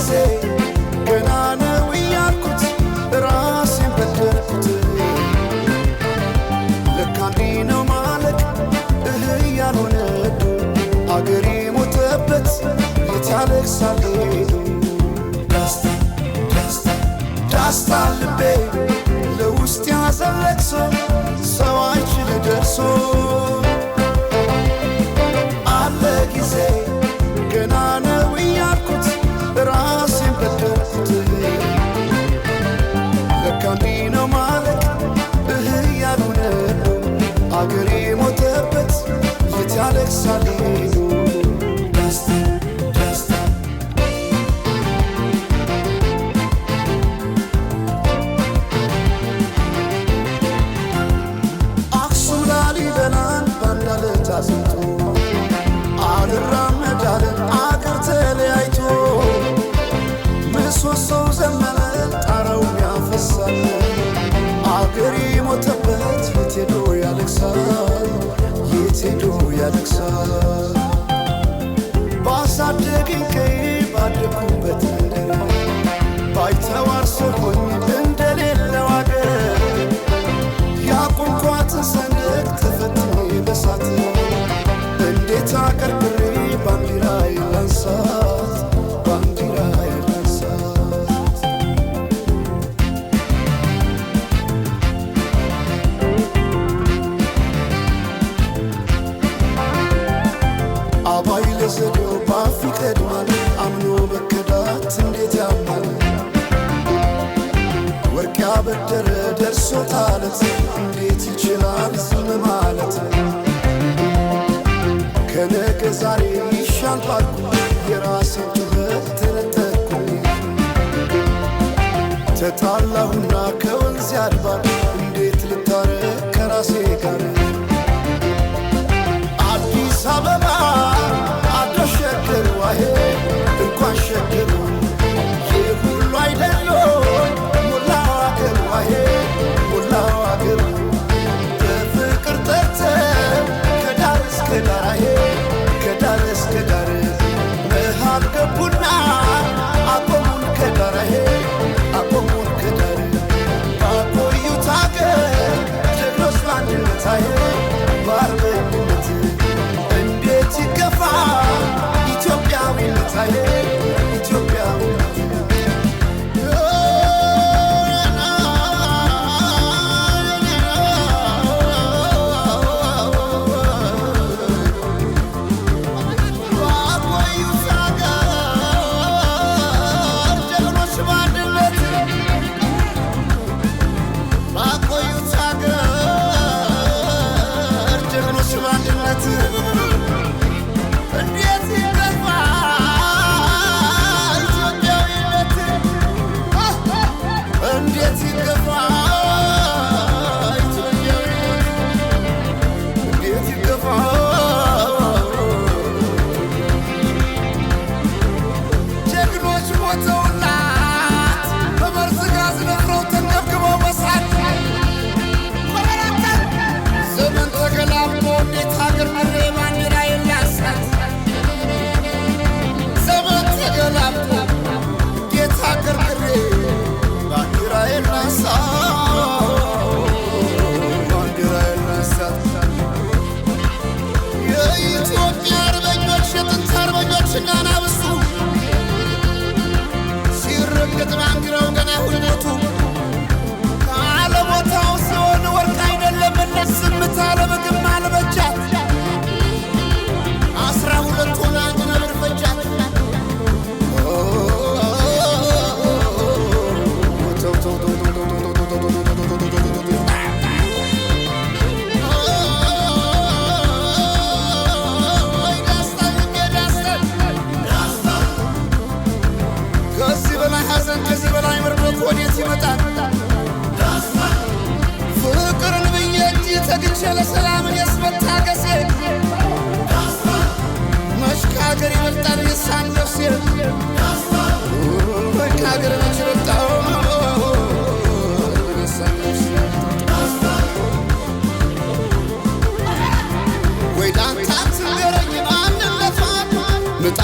ጊዜ ገና ነው እያልኩት ራሴን በደልኩት። ለካ እንዲህ ነው ማለቅ እህ እያልሆነ አገሬ ሞተበት የት ያለቅሳል ሄዶ። ዳስታ ዳስታ ዳስታ ልቤ ለውስጥ ያዘን ለቅሶ ሰው አይችል ደርሶ። አለ ጊዜ ገና ነው እያልኩት ራሴን በደልኩት። ለካ እንዲህ ነው ማለቅ እህ እያልሆነ አገሬ ሞተበት የት ያለቅሳል ሄዶ። ዳስታ ዳስታ አክሱም ላሊበላን ባንድ አለት አጽንቶ አልራመድ አለ አገር ተለያይቶ። ምሰሶው ዘመነ ጣራው ያፈሳል አገሬ ሞተበት የት ሄዶ ያለቅሳል የት ሄዶ ያለቅሳል። ባሳደገኝ ቀዬ ባደኩበት መንደር ባይተዋር ሰው ሆኜ እንደሌለው አገር ያቆምኳትን ሰንደቅ ተፈትኜ በሳት እንዴት አቀርቅሬ ባንዲራዬን ላንሳት ባንዲራዬን ላንሳት። አባይ ለዘዴው ባፍ ይቀድማል አምኖ መከዳት እንዴት ያማል። ወርቅ ያበደረ ደርሶታለት እንዴት ይችላል ዝም ማለት። ከነገ ዛሬ ይሻል ባልኩ የራሴን ጩኸት ተነጠቅኩኝ። ተጣላሁና ከወንዝ ያድባር እንዴት ልታረቅ ከራሴ ጋር። አዲስ አበባ አዶ ሸገር ዋሄ እንኳን ሸገሩ ይህ ሁሉ አይደሎ ሞላው አገር ዋሄ ሞላው አገሩ በፍቅር ጠርተን ከዳር እስከ ዳር አሄ ከዳር እስከ ዳር መሃል ገቡና አቆሙን ከዳር አሄ አቆሙን ከዳር። ባቆዩት አገር ጀግኖች በአንድነት አሄ በአርበኝነት እንዴት ይገፋ ኢትዮጵያዊነት አሄ ኢትዮጵያዊነት። ባቆዩት አገር ጀግኖች በአንድነት ባቆዩት አገር ጀግኖች በአንድነት እንዴት ይገፋ ኢትዮጵያዊነት እንዴት ይገፋ ኢትዮጵያዊነት እንዴት ይገፋ። ጀግኖች ሞተውላት በመርዝ ጋዝ ነፍረው ተንገብግበው በሳት ዘመን ተገላብጦ እንዴት ሀገር ምሬ ባንዲራ የላንሳት። ዘመን ተገላብጦ እንዴት ሀገር ምሬ ባንዲራ የላንሳት ባንዲራ የላንሳት። የኢትዮጵያ አርበኞች የጥንት አርበኞች እና አናብስቱ ሲረገጥ ባንዲራው ገና ሁልሞቱ ካለቦታው ሲሆን ወርቅ አይደለም ዝምታ ለምግብ አልበጃት 12 ሆነ አንድ ነብር ፈጃት። ከዚህ በላይ ሐዘን ከዚህ በላይ ምርዶት ወዴት ይመጣል? ፍቅርን ብዬ እንጂ ተግቼ ለሰላም እኔስ መታገሴ መች ከሀገር ይበልጣል የሳን ነፍሴ ወይ ከሀገር መች ይበልጣል የሳን ነፍሴ ወይ ዳንታ ትንገረኝ ማንነቷን ምጣ